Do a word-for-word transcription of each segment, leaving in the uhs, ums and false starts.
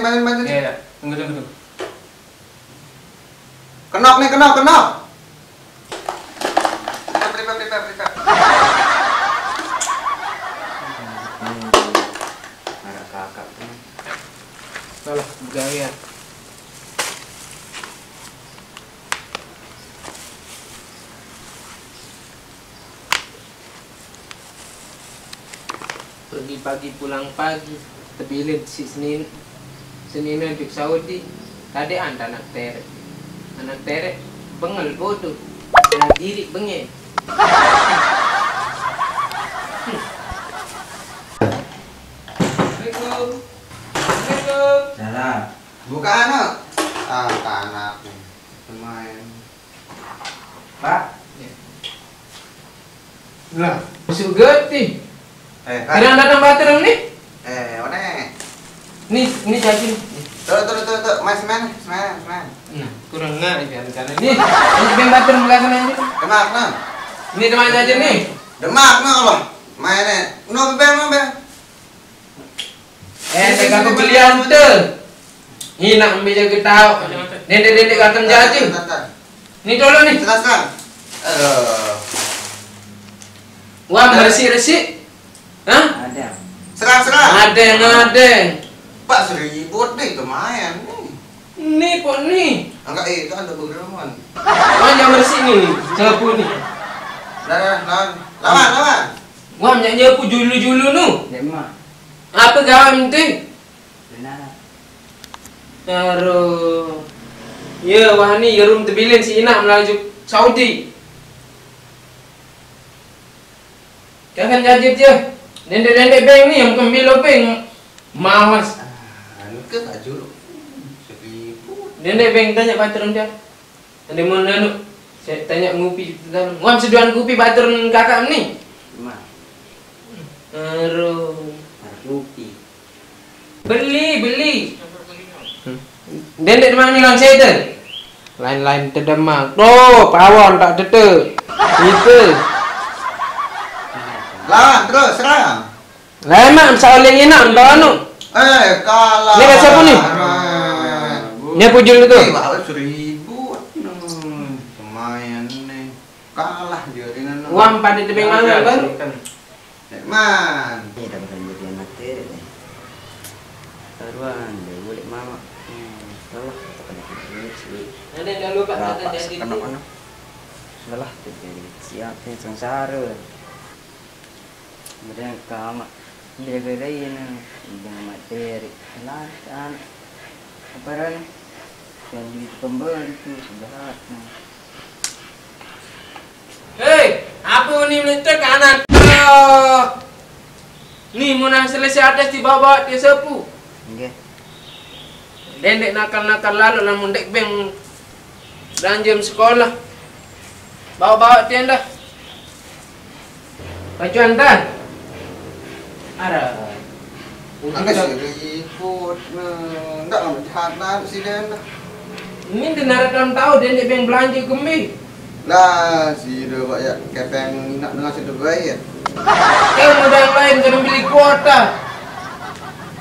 Main, main, main. Iya, iya. Tunggu, tunggu, tunggu. Kenok nih, kenok, kenok. Prepare, prepare, prepare, prepare. Ada kakak tuh. Salah, bergaya. Pergi pagi pulang pagi, tebilin si Senin, Senin di Saudi, tadi anta anak tere, anak tere, bengel bodoh, anak diri bengel. Assalamualaikum. Assalamualaikum. Salam. Buka anu. Ah, anak. Lumayan. Pak. Lah, masuk geti. Eh, Pak. Tidak datang batur nih? Eh, mana? Nih, nih cacing. Tuh, tuh, tuh, tuh, mas, man, mas, man. Nah, kurang nggak ini anak-anak nih. Ini beng batur bukan sana ini. Demak, nah. Ini teman cacing nih. Demak, nah, Allah. Mainnya. No, beng, no, beng. Eh, saya kagak belian tuh. Ini nak ambil jaga tahu. Nendek-nendek kata jaji. Ini dulu nih. Serah, serah. Aduh. Wah, bersih-bersih. Hah? Ada. Serah, serah. Ada yang ada. Pak, seribut nih, lumayan nih. Nih, Pak, nih. Angkat, eh, itu ada begeroman. Wah, yang bersih nih, sapu nih. Dah, dah, lawan. Lawan, lawan. Wah, nyak nyapu julu-julu nu. Dek mak. Apa gawe ente? Benar. Aduh. Ya, wah ni, ya rum tebilin si Inak melaju Saudi. Jangan jajit ya. Nendek-nendek beng ni, yang kembilo beng. Mawas. Ah, anu ke baju. Seribu. Nendek beng tanya patron dia. Ada mau nanu. Saya tanya ngupi di dalam. Wam seduan kupi patron kakak ni. Mak. Aduh. Harus ngupi. Beli, beli. Dendek demang ni lang saya tu. Lain-lain tedemang. Tuh, pawon tak tete. Itu. Lawan terus, serang. Lah, emang saling enak, entah anu. Eh, kalah. Ni bahasa apa ni? Keren. Ni apa judul tu? Eh, bawa seribu. Hmm, lumayan ni. Kalah dia dengan. Uang pada tebing mana, Bang? Nek man. Ini tak berani jadi anak tiri ni. Taruhan, dia boleh mama. Hmm, salah. Ada yang lupa kata jadi. Salah tu jadi. Siap ni sengsara. Kemudian kama dia geraina dengan materi. Lah, kan. Apa ran? Yang di pembantu sebelah. Hei, apa ni meletak anak? Ni mau nang selesai atas di bawah dia sepu. Nggih. Dendek nakal-nakal lalu lamun dek beng belanjam sekolah. Bawa-bawa tenda. Pacuan tan. Ada. Angkat si ribut, nah, ndak lama jahat nah si denda. Ini dengar tahun tahu dendek beng belanja kembi. Lah, si do ya kepeng nak dengan si do ya. Kan modal lain kan beli kuota.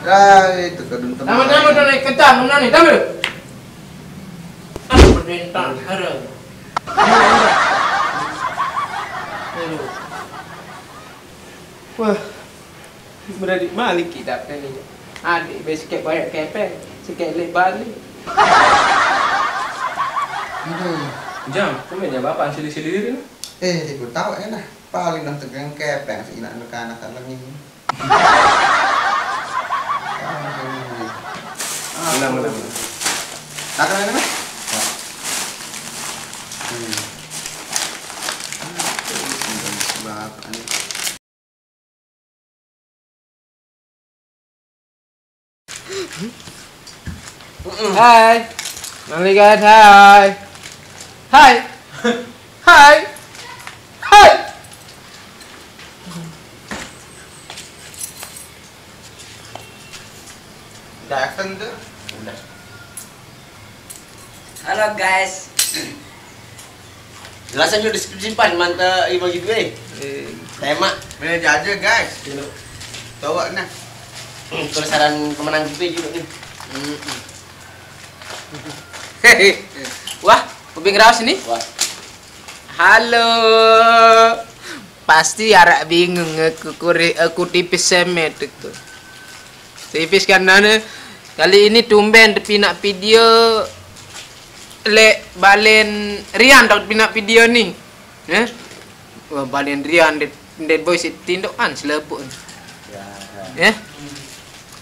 Lah, itu kedun teman. Sama-sama udah naik kecam, mana nih? Tahu. Perintah, ada. Aduh. Wah, berani malik kita ni. Adik, be sikit banyak kepeng, sikit lek balik. Aduh. Jam, kau main jam apa? Sili-sili diri ni. Eh, aku tahu ya nah. Paling nang tegang kepeng si inak anak-anak lagi. Ulang, ulang, ulang. Takkan ini mah? Hmm. Bapak ni. Hai. Malikat, hai. Hai. Hai. Hai. Datang tu. Udah. Halo, guys. Jelasan juga deskripsi pan mantap bagi gue. Eh, tema. Boleh aja, guys. Tahu nah. Kalau saran pemenang gue juga ni. Mm-mm. Wah, kuping raos ni. Wah. Halo. Pasti araq bingung aku kuri-, aku tipis semet itu. Tipis kan nane. Kali ini tumben tepinaq video leq balen Rian tau tepinaq video ni. Eh? Wah, balen Rian ndeq, ndeq boy siq tindoqan selepuq. Ya. Eh?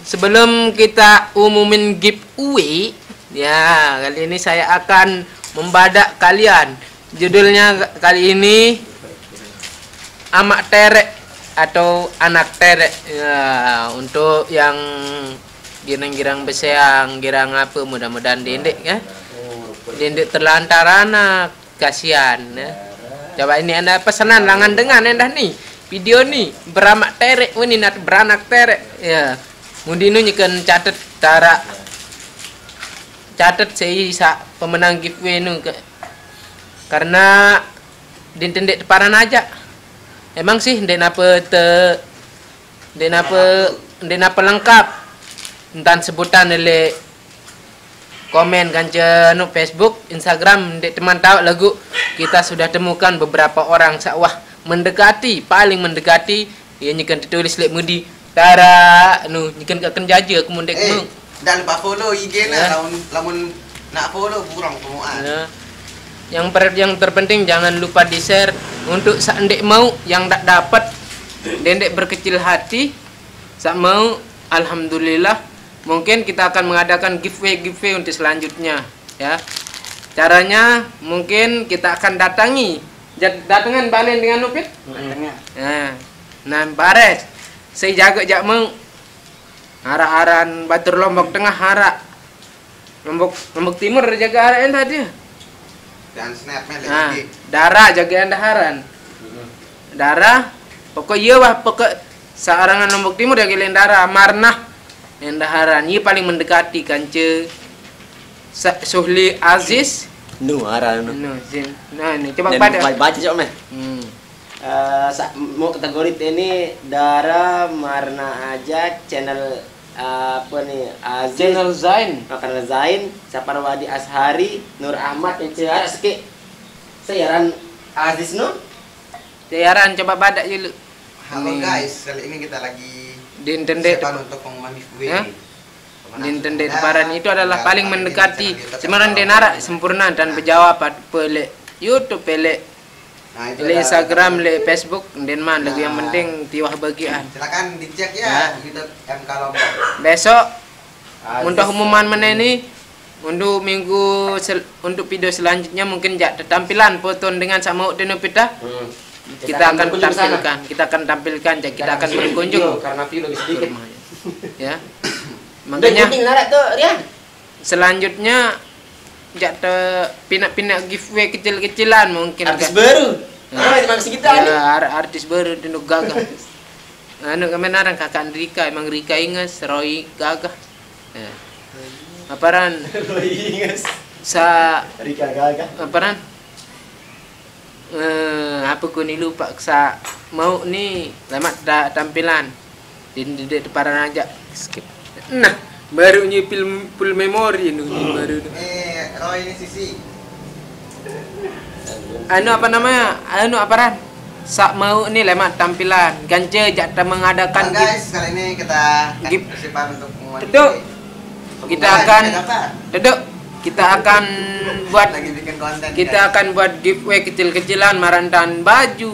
Sebelum kita umumin giveaway, ya, kali ini saya akan membadaq kalian. Judulnya kali ini Amaq Tereq atau Anak Tereq. Ya, untuk yang girang-girang beseang, girang ape, mudah-mudahan dendeq, ya. Dendeq terlantar anak, kasihan, ya. Coba ini anda pesenan langan dengan endah ni. Video ni beramaq Tereq, ini nat beranak Tereq. Ya. Mudinu nyeken catet taraq, catet sei saq pemenang giveaway nu ke, karena dinten ndeq teparan ajaq. Emang sih ndeq nape te-, ndeq nape, ndeq nape lengkap. Entan sebutan leq komen kance anu Facebook, Instagram, ndeq teman taoq laguq kita sudah temukan beberapa orang saq wah mendekati, paling mendekati, ye nyeken tetulis leq mudi, tara, anu, nyeken kaken jaje aku mun ndeq Eh, mauq. Ndak lupa follow I G-na, Ya. Lamun, lamun nak follow burung pemuan. Ya. Yang per-, yang terpenting jangan lupa di-share untuk saq ndeq mauq, yang ndak dapet, ndeq berkecil hati, saq mauq, alhamdulillah, mungkin kita akan mengadakan giveaway-giveaway untuk selanjutnya, ya. Caranya mungkin kita akan datangi, jat-, datengan balen dengan Upit. Datengan. Nah, nah, bares. Saya jaga jaq mauq. Araq aran Batur Lombok Tengah araq. Lombok, Lombok Timur jaga araq endah dia. Dan snapnya lagi. Nah, Dara jaga endah aran. Dara, pokok iya wah, pokok searangan Lombok Timur jaga leq Dara, Marnah endah aran. Iya paling mendekati kance Sa-, Suhli Aziz. Nu aran nu. Nu, Zin. Nah, ini coba Dan pada. Baca coba meh. Hmm. Eh, sa-, mau kategori ini Dara Marna aja channel, eh, apa nih? Aziz. Channel Zain. Makan Zain, Saparwadi Ashari, Nur Ahmad, itu ya, sekiq. Saya aran Aziz Nur. Saya aran coba badak dulu. Halo guys, kali ini kita lagi dinten de-, siapan untuk pengumuman giveaway. Hah? Dinten de-, deparan itu adalah paling mendekati. Sebenarnya ndeq naraq sempurna dan berjawab peleq YouTube, peleq Nah, itu leq ada Instagram, leq Facebook, ndeqman lagu yang penting tiwah bagian. Silakan dicek ya, YouTube M K Lombok. Besok, muntoh umuman meneh ni, untuk minggu sel-, untuk video selanjutnya mungkin jaq tetampilan foto dengan saq mauq tenu pita. Hmm. Kita akan tampilkan, kita akan tampilkan, jaq kita akan berkunjung. Karena view lebih sedikit. Ya. Makanya, kuning larat tuh, Rian. Selanjutnya, jaq te pinaq-pinaq giveaway kecil-kecilan mungkin. Artis baru. Ya. Oh, emang segitu nih. Ya, ar-, artis baru tunduk gagah. Anu, kemen aran kakak Rika, emang Rika Inges, Roy Gagah. Ya. Aparan? Roy Inges. Sa-, Rika Gagah. Aparan? Eh, apa ku ni lupa, saq mauq ni lemaq ta-, tampilan. Din-, din-, deq teparan ajaq. Skip. Nah, baru nyipil full memory nu ni baru tu. Eh, Roy ini Sisi. Anu apa namanya? Anu aparan? Saq mauq ni lemaq tampilan. Gance jaq te mengadakan gift. Nah, guys, kali ini kita gift. Persiapan untuk pengumuman gift. Kita akan, Duduk. Kita akan buat, kita akan buat giveaway kecil-kecilan marantan baju.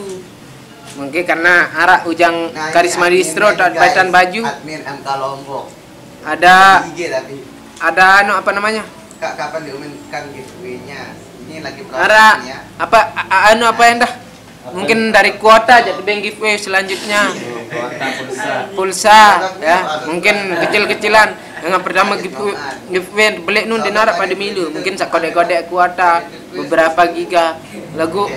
Mungkin karena araq Ujang Karisma Distro, tak baitan baju. Admin M K Lombok. Ada, ada anu, apa namanya? Kak, kapan diumumkan giveaway-nya? Ini lagi proses araq, ya. Apa, a-, a-, anu, apa yang dah? Mungkin dari kuota jaq tebeng giveaway selanjutnya. Kuota pulsa. Pulsa, ya, mungkin kecil-kecilan. Yang pertama giveaway, giveaway beleq nun ndeq naraq pade milu. Mungkin saq kodeq-kodeq kuota beberapa giga. Laguq,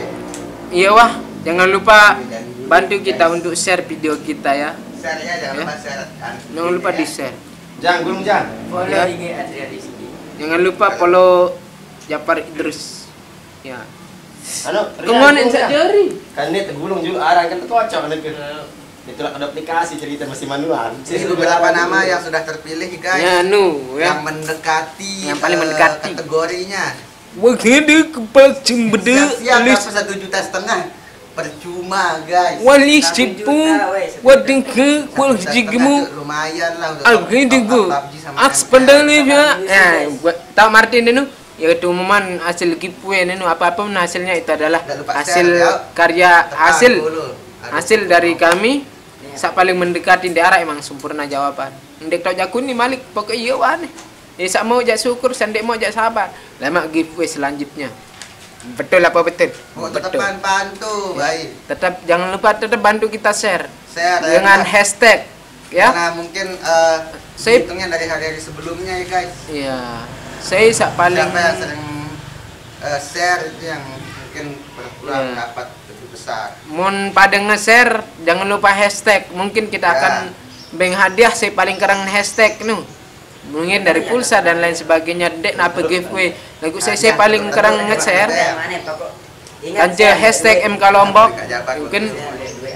iya wah, jangan lupa bantu kita untuk share video kita ya. Share ya, jangan lupa share. Jangan lupa di-share. Jang, gulung, Jang. Follow I G Adria Rizky. Jangan lupa follow Japar Idrus. Ya. Anu, Rian, gulung, Jang. Kan ini tegulung juga, arang kan terkocok kan itu. Itulah ada aplikasi cerita masih manual. Ini beberapa nama yang sudah terpilih, guys. Ya, anu, ya. Yang mendekati Yang paling eh, mendekati. Kategorinya. Wah, ada kepala cembeda Siap-siap list. Dapat satu juta setengah. Percuma, guys. Wah, list cepu. Wah, dengke, wah, Satu juta jigimu. Setengah tuh lumayan lah untuk Alge top up dengku. PUBG sama Aks M L. pendalif ya. Eh, buat tahu Martin denu. Ya itu umuman hasil giveaway denu, apa-apa pun hasilnya itu adalah Nggak lupa hasil share, ya. Karya Tekan hasil dulu. Hasil dari kami sak paling mendekati di arah emang sempurna jawaban. Ndek tau jaku ni malik pokok iya wah ni. Ya sak mau jak syukur, sandek mau jak sabar. Lemak giveaway selanjutnya. Betul apa betul? Oh, tetap Betul. Bantu, baik. Tetap jangan lupa tetap bantu kita share Share, dengan ya. Hashtag ya. Karena mungkin eh, Sip. Hitungnya dari hari-hari sebelumnya ya, guys. Iya. Saya sak paling Siapa yang sering eh, share itu yang mungkin berkurang Iya. Dapat lebih besar. Mun pada nge-share, jangan lupa hashtag. Mungkin kita Ya. akan beng hadiah saya paling kerang hashtag nu. Mungkin dari pulsa dan lain sebagainya, dek napa giveaway. Lagu saya saya paling kerang nge-share. Kance hashtag M K Lombok. Mungkin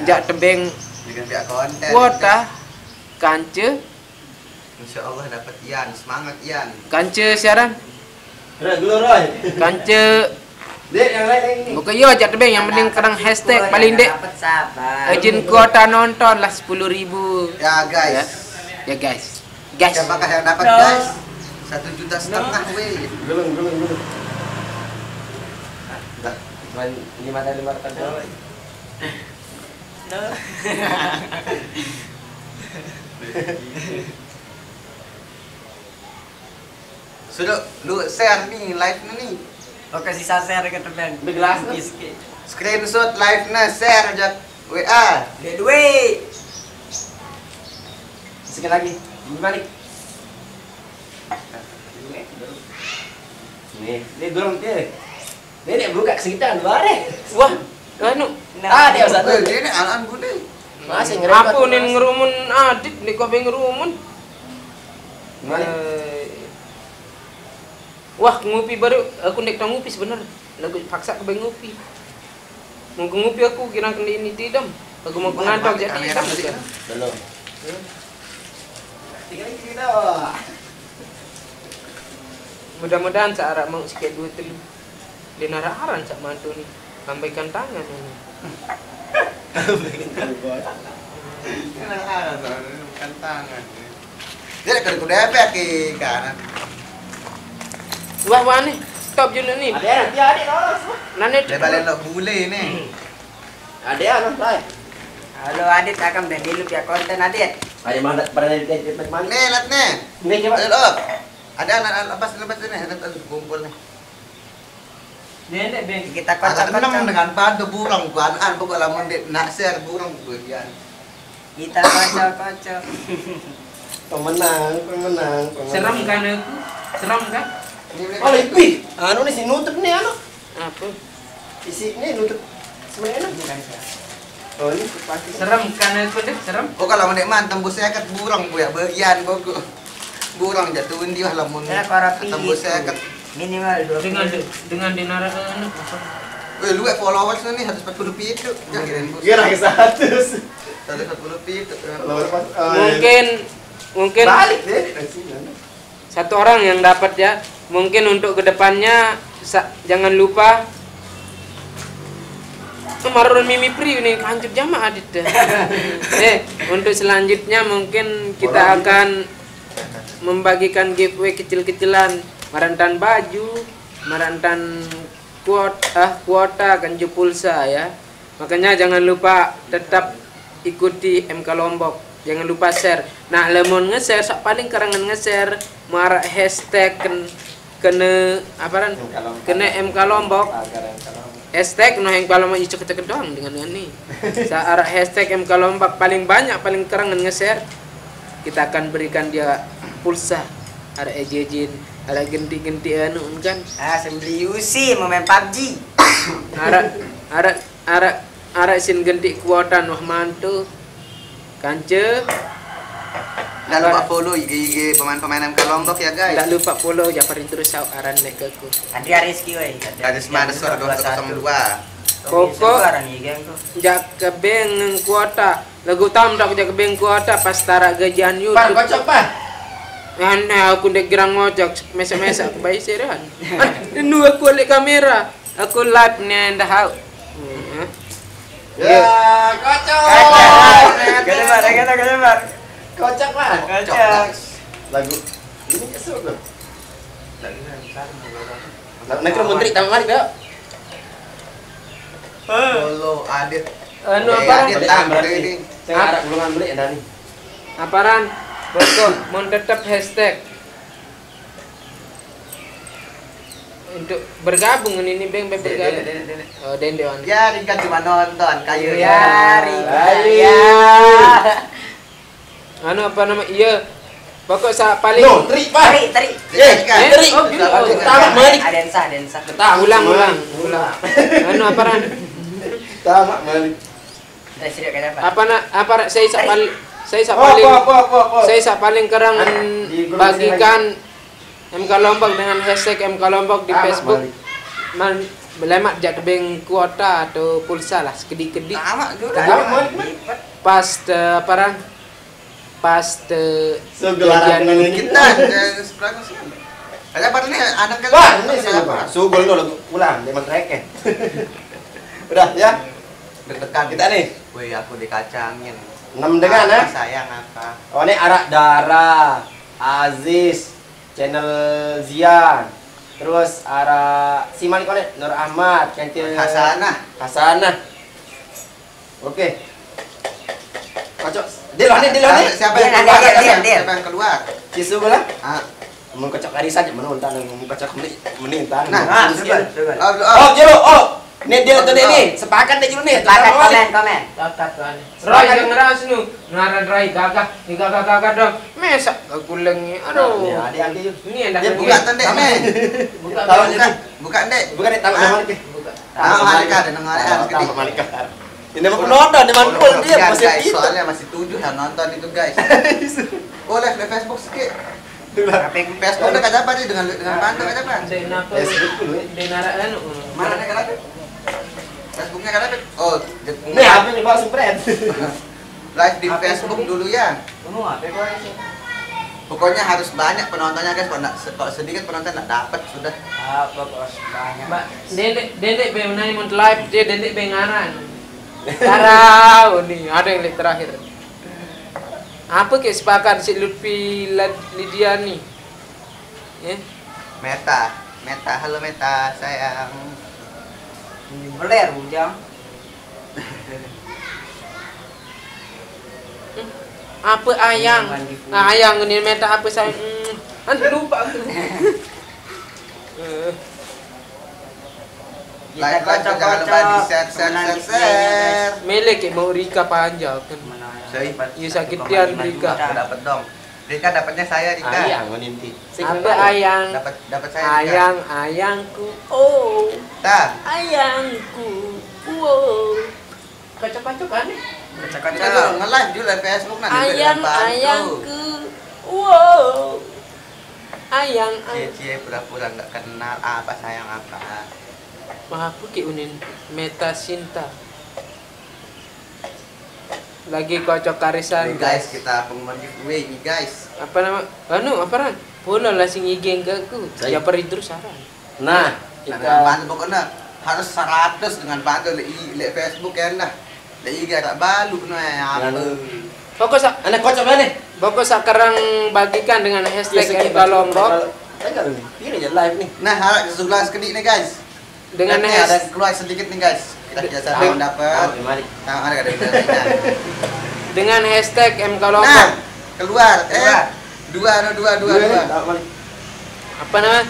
jak tebeng Dengan pihak konten. Kuota kance Insya Allah dapat Ian, semangat Ian. Kance siaran. Udah dulu Roy. Kance Dek yang lain ini. Bukan yo jak tebeng, yang penting kerang hashtag paling dek. Dapat sabar. Izin kuota nonton lah sepuluh ribu. Ya guys. Ya guys. Guys. Siapakah yang dapat guys? Satu juta setengah weh. Gulung gulung gulung. Nah, main lima kali lima kali doang. Sudah lu share nih live nih. Oke, sisa share ke tebeng. Di gelas. Biski. Screenshot live nih share aja W A. Dia duit. Sekali lagi. Gimana? Nih, dia dorong dia. Dia dia buka kesekitan dua hari. Wah, anu. Ah, dia satu. Eh, dia ini anak-anak bule. Masih ngerepot. Apa nih ngerumun adit nih kau pengen ngerumun? Gimana? Eh, Wah, ngopi baru aku naik tang ngopi sebenarnya. Lagu paksa ke ngopi. Mau ke ngopi aku kira kena ini tidak. Aku mau pengantok jadi Kamera tidak masih juga. Belum. Tinggal gini doang. Mudah-mudahan searah mau sikit dua telu. Dia narak aran sak mantu ni. Lambaikan tangan ini. Ini anak-anak soalnya bukan tangan. Dia ada kuda efek ke kanan. Wah, wah ni. Stop dulu ni. Ada nanti ada lolos. Nane Dia balik lo bule nih. Ada anak saya. Halo Adit, akan beli lu pihak konten Adit. Ada mana pernah di tempat mana? Nih, lihat nih. Ini coba. Lihat up. Ada anak-anak lepas lepas ini, ada tuh kumpul nih. Nene beng. Kita Ada enam kocok-kocok. Dengan badu burung, gua anak bukan lamun dek nak share burung bagian. Kita kocok-kocok. Pemenang, pemenang, pemenang. Serem kan aku? Serem kan? Oh, lebih. Anu nih si nutup nih anu. Apa? Isi ini nutup semuanya enak. Oh, ini pasti. Serem kan aku deh, serem. Kok kalau mendek man tembus seket burung gue bagian kok. Burung jatuh dia lamun Ya korapi tembus itu. Seket. Minimal dua Dengan puluh. Dengan dinara anu apa? Weh, lu followers nih seratus empat puluh itu. Ya kirain bos. Iya lagi seratus. Seratus empat puluh itu. Kalau pas ah, Mungkin mungkin balik deh. Sini. satu orang yang dapat ya. Mungkin untuk kedepannya sa- jangan lupa kemarin Mimi Pri ini hancur jamaah Adit deh. Eh, untuk selanjutnya mungkin kita akan membagikan giveaway kecil-kecilan, marantan baju, marantan kuota, ah, kuota kan pulsa ya. Makanya jangan lupa tetap ikuti M K Lombok. Jangan lupa share. Nah, lemon nge-share, sak paling kerangan nge-share, marak hashtag ken, kene apa kan? Kene M K Lombok. Hashtag no M K Lombok itu cek doang dengan ini. Saat hashtag M K Lombok paling banyak, paling kerangan nge-share, kita akan berikan dia pulsa. Ada ejejin, ada genti-genti anu kan. Ah, sembeli Usi mau main PUBG. Ada ada ada ada sin genti kuota wah mantu. Kance. Jangan lupa follow I G I G pemain-pemain M K Lombok ya guys. Tidak lupa follow Japarin terus sau aran naik ke aku. Adria Rizky woi. Karisma underscore dua satu kosong dua. Pokok. Sebaran ya, geng, tuh. Jak ke bank kuota. Lagu tam tak jak ke bank kuota pas tara gajian YouTube. Par, kocok, par. Aneh, aku ndek gerang ngojak, mesak-mesak aku bayi serehan. Ah, nu aku alik kamera. Aku live nih, ndah hau. Hmm. Ya, kocok. Kocok. Kocok, Mar, kocok, kocok, Mar. Kocok, Mar. Kocok. Lagu ini kesel gua. Nah, nah, menteri tambah balik, ya. Heh. Dulu Adit. Anu, eh, apa? Adit, berarti. Saya harap belum beli ya, Dani. Aparan? Pokok, mau tetap hashtag. Untuk bergabung ini, Beng, Beng, bergabung. Dek, dek, dek, dek. Oh, Dende, Wan. Ya, Rika cuma nonton, kayu ya. Ya, Rika. Ayo. Ya. Anu, apa nama? Iya. Pokok sa paling. No, teri, Pak. Teri, teri. Eh, Rika. Eh, teri. Oh, gitu. Oh. Tamat, Malik. Ada yang sah, ada yang sah. Tamat, ulang, Malik. Ulang, ulang. Anu, aparan? Tamat, Malik. Apa nak, apa nak, saya sa paling, saya sa paling, saya sa paling kerang bagikan M K Lombok dengan hashtag M K Lombok di Facebook. Man, belemak jak tebeng kuota atau pulsa lah, sekedik-kedik. Pas te, apa rang? Pas te, sugel anak dengan kita, sebelah sini. Ada apa nih, anak kan? Wah, ini sih, Pak. Sugel dulu, pulang, dia mentrek ya. Udah, ya. Deg-degan. Kita nih. Wih, aku dikacangin. Enam dengan, eh? Sayang apa? Oh, ini Arak Dara, Aziz, channel Zian. Terus Ara Siman, konek Nur Ahmad, Kecil Hasanah. Hasanah. Oke. Kocok. Dia lah nih, dia lah nih. Siapa yang keluar? Siapa yang keluar? Cisu lah. Ah. Mau kocok hari saja, menonton, mau kocok meni, menonton. Nah, coba, coba. Oh, oh. Oh, jelo, oh. Ini dia tuh nih, sepakat deh dulu nih. Sepakat, komen, komen. Sepakat, komen. Roy yang ngeras nu, ngaran Roy gagah, ini gagah-gagah dong. Mesak gulengnya, aduh. Ya, ada yang dia. Ini enak. Dia buka tuh, Dek, nih. Buka, buka, buka, Dek. Buka, tahu sama Malika, ada nama Malika. Ini mau penonton, dia masih kita. Soalnya masih tujuh yang nonton itu, guys. Oh, live di Facebook sikit. Tapi Facebook udah kata apa nih dengan, dengan bantu kata apa? Facebook dulu ya. Mana nih kata apa? Facebooknya kata apa? Oh, nih apa nih, Pak Supret? Live di Facebook dulu ya. Pokoknya harus banyak penontonnya, guys. Kalau nggak, kalau sedikit penonton nggak dapet sudah. Apa, Bos? Banyak. Mbak, Dendek, Dendek be menanya mau live, dia Dendek be ngaran. Tarau nih, ada yang live terakhir. Apa kek sepakat si Lutfi Lad-, Lidiani? Ya. Meta, Meta, halo Meta, sayang. Beler, Bujang. Apa ayang? Nah, ayang ini Meta apa, sayang? Hmm, kan lupa aku. Eh. Like, like, jangan lupa di share, share, share, share. Mele kek mau Rika panjang kan. Iya, sakit tian Rika. Dapat dong. Rika dapatnya saya, Rika. Ayang, meninti. Apa ayang? Dapat, dapat saya, Rika. Ayang, ayangku, oh. Tah. Ayangku, oh. Kocok-kocok aneh. Kocok-kocok. Kita dulu nge-live juga di Facebook, nah, di Facebook. Ayang, ayangku, wow. Ayang, ayang. Cie, cie, pura-pura nggak kenal, apa sayang apa. Wah, aku ki unin Meta Sinta. Lagi kocok karisan, guys, guys. Kita pengumuman giveaway nih, guys. Apa nama? Anu, apa rang? Follow lah sing I G ke aku. Ya, perintah saran. Nah, kita bantu pokoknya harus seratus dengan bantu le, le Facebook ya nah. Le I G tak balu no ya. Pokok sa, anak kocok mana? Pokok sa kerang bagikan dengan hashtag M K Lombok. Saya nggak pilih aja live nih. Nah, harap kesusulan sekedik nih, guys. Dengan hashtag ada keluar sedikit nih, guys. Kita biasa dapat. Nah, ada, ada. Dengan hashtag M K Lombok. Nah, keluar. Eh, dua, dua, dua, dua. Apa nama?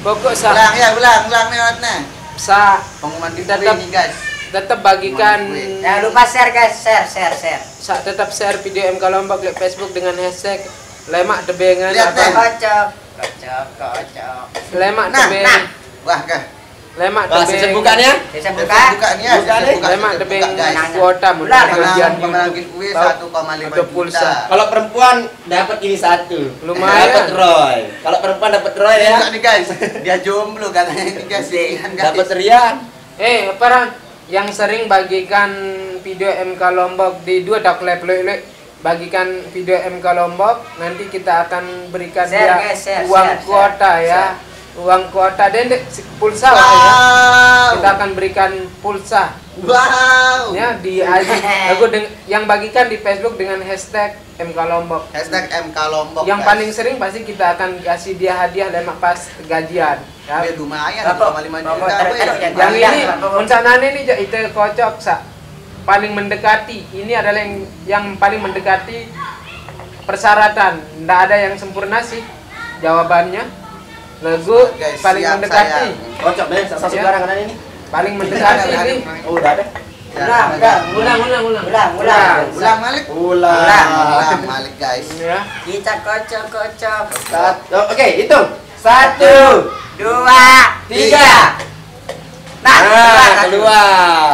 Pokok sa. Ulang ya, ulang, ulang nih, Mat, nih. Sa. Pengumuman giveaway nih, guys. Tetap bagikan. Jangan lupa share, guys, share, share, share. Sa tetap share video M K Lombok di Facebook dengan hashtag lemak debengan. Lihat, atau kocok, kocok, kocok. Lemak debengan. Nah, nah. Wah, kah. Lemak tebeng. Buka nih ya. Buka nih ya. Lemak tebeng kuota, menang, menang giveaway satu koma lima juta. Kalau perempuan dapat ini satu. Lumayan. Dapat Roy. Kalau perempuan dapat Roy ya. Enggak nih, guys. Dia jomblo katanya ini, guys. Dapat Rian. Eh, apa rang? Yang sering bagikan video M K Lombok di dua tak lep lep, lep. Bagikan video M K Lombok, nanti kita akan berikan Share, dia guys, share, uang share, kuota, share, ya. Share. Uang kuota dende, pulsa lah, ya. Wow. Kita akan berikan pulsa. Wow. Ya, di I G. Aku deng-, yang bagikan di Facebook dengan hashtag M K Lombok. Hashtag M K Lombok, yang guys, paling sering pasti kita akan kasih dia hadiah lemak pas gajian. Ya. Wih, lumayan, satu koma lima juta, weh. Yang ini, unsanane ini, ja-, ite kocok, sa. Paling mendekati. Ini adalah yang, yang paling mendekati persyaratan. Ndak ada yang sempurna sih jawabannya. Lagu paling mendekati. Guys, siap, sayang. Kocok deh, sa-, sa-, ya, sembarangan ini. Paling mendekati ini. Oh, udah deh. Ya, ulang, ulang, ulang, ulang, ulang. Ulang, ulang. Ulang, Malik. Ulang. Ulang, ulang, Malik, guys. Ya. Kita kocok-kocok. Sat-, oh, oke, hitung. Satu, dua, tiga. Nah, nah, keluar, keluar.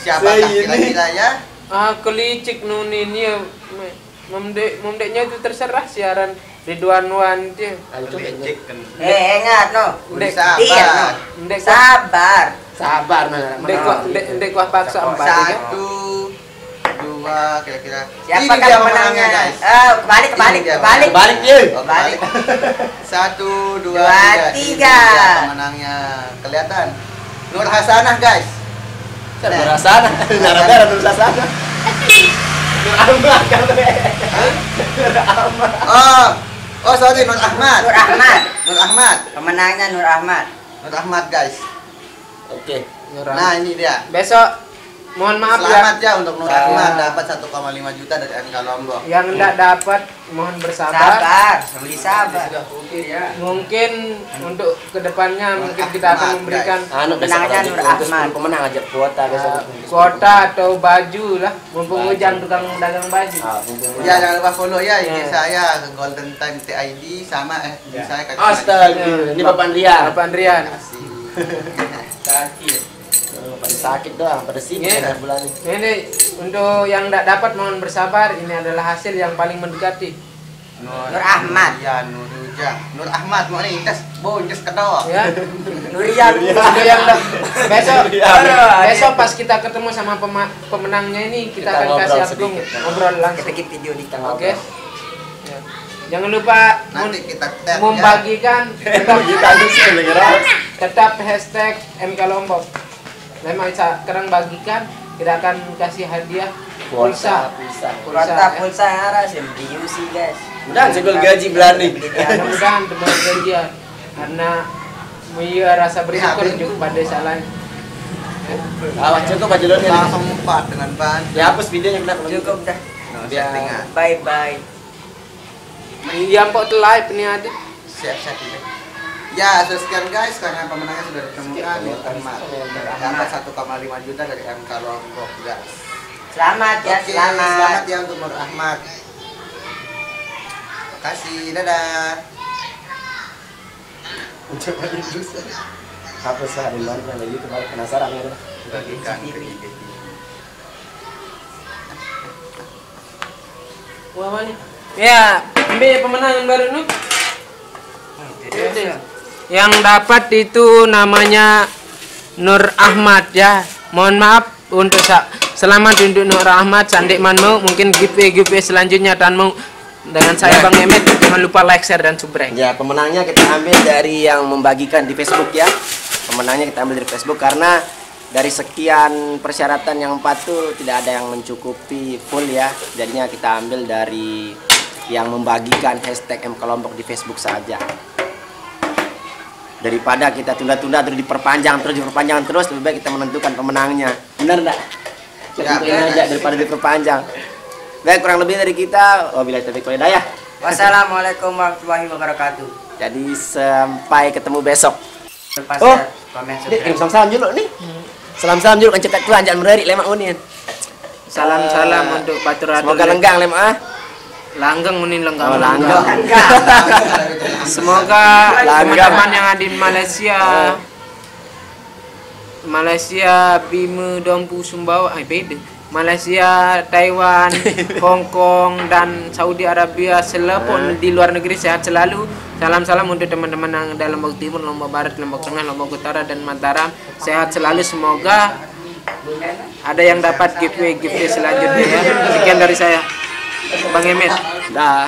Siapakah kira-kira, ya? Ah, kelicik nunin ya. Mem-, memdek, memdeknya itu terserah siaran Ridwan Wan dia. Ayo, coba. Kelicik kan. Eh, ingat, no. Ndek, sabar. Ndek, sabar. Sabar, nah. Ndek kuah, ndek, ndek kuah paksa empat, ya. Satu, dua, kira-kira. Siapa dia pemenangnya, guys? Eh, kebalik, kebalik, kebalik. Kebalik, ya. Oh, kebalik. Satu, dua, tiga. Ini dia pemenangnya. Kelihatan. Nur Hasanah, guys. Siapa Nur Hasanah? Darah-darah Nur Hasanah. Nur Ahmad, kan? Hah? Nur Ahmad. Oh. Oh, sorry, Nur Ahmad. Nur Ahmad. Nur Ahmad. Pemenangnya Nur Ahmad. Nur Ahmad, guys. Oke. Nah, ini dia. Besok, mohon maaf ya. Selamat ya untuk Nur Ahmad, dapat satu koma lima juta dari M K Lombok. Yang ndak dapat, mohon bersabar. Sabar, lebih sabar. Mungkin untuk kedepannya, mungkin kita akan memberikan, anu, pemenangnya Nur Ahmad. Pemenang aja kuota besok. Kuota atau baju lah, mumpung Ujang tukang dagang baju. Ah, mumpung Ujang. Ya, jangan lupa follow ya I G saya, Golden Time T I D, sama, eh, I G saya, Kak. Astaga, ini Bapak Andrian. Bapak Andrian. Terima kasih. Sakit. Oh, pada sakit doang, pada sibuk ya bulan ini. Ini untuk yang ndak dapat, mohon bersabar, ini adalah hasil yang paling mendekati. Nur Ahmad. Ya, Nur Ujang. Nur Ahmad, mau nih, Inces. Bo, Inces kedok. Ya. Nurian. Untuk yang ndak, besok, besok pas kita ketemu sama pema-, pemenangnya ini, kita akan kasih Agung ngobrol langsung. Kita bikin video di tengah. Oke. Ya. Jangan lupa nanti kita tag, ya, membagikan, tetap, kita tuh sih, beneran. Tetap hashtag M K Lombok. Memang sa-, sekarang bagikan, kita akan kasih hadiah pulsa. Pulsa, pulsa. Pulsa, pulsa yang arah sih, beli U C, guys. Mudahan segol gaji belani. Mudah-mudahan tebal gaji ya. Karena mulia rasa bersyukur juga pada salah. Awas, cukup aja lo nih. Langsung empat dengan ban. Ya, hapus videonya, kenapa? Cukup dah. Nggak usah settingan. Bye-bye. Iya, mpok, live nih, Adit. Siap, siap, siap. Ya, so sekian, guys, karena pemenangnya sudah ditemukan, Nur Ahmad. Dapat satu koma lima juta dari M K Lombok, guys. Selamat ya, oke, selamat. Selamat ya untuk Nur Ahmad. Makasih, dadah. Coba dulu. Apa sih, ada mana lagi kemarin, penasaran ya? Bagikan ke I G. Wah, mana? Ya, ambil pemenang yang baru nu. Yang dapat itu namanya Nur Ahmad ya. Mohon maaf untuk sa-, selamat untuk Nur Ahmad. Sandik man mau, mungkin giveaway, giveaway selanjutnya tan mau dengan saya Bang Emet. Jangan lupa like, share, dan subscribe. Ya, pemenangnya kita ambil dari yang membagikan di Facebook ya. Pemenangnya kita ambil dari Facebook karena dari sekian persyaratan yang patuh, tidak ada yang mencukupi full ya. Jadinya kita ambil dari yang membagikan hashtag M K Lombok di Facebook saja. Daripada kita tunda-tunda terus, diperpanjang terus, diperpanjang terus, lebih baik kita menentukan pemenangnya. Benar nggak? Ya, tentuin aja daripada diperpanjang. Baik, kurang lebih dari kita, wabillahi taufiq wal hidayah. Wassalamualaikum warahmatullahi wabarakatuh. Jadi sampai ketemu besok. Oh, komen, kirim salam-salam dulu nih. Salam-salam dulu kan cetak tuan, jangan merari lemak unin. Salam-salam untuk Pak Turatur. Semoga lenggang lemak ah. Langgeng unin, lenggang. Oh, langgeng. Semoga teman-teman yang ada di Malaysia, Malaysia, Bima, Dompu, Sumbawa, eh, beda. Malaysia, Taiwan, Hong Kong, dan Saudi Arabia, selepon di luar negeri sehat selalu. Salam-salam untuk teman-teman yang ada Lombok Timur, Lombok Barat, Lombok Tengah, Lombok Utara, dan Mataram. Sehat selalu, semoga Ada yang dapat giveaway giveaway selanjutnya ya. Sekian dari saya, Bang Emet. Dah.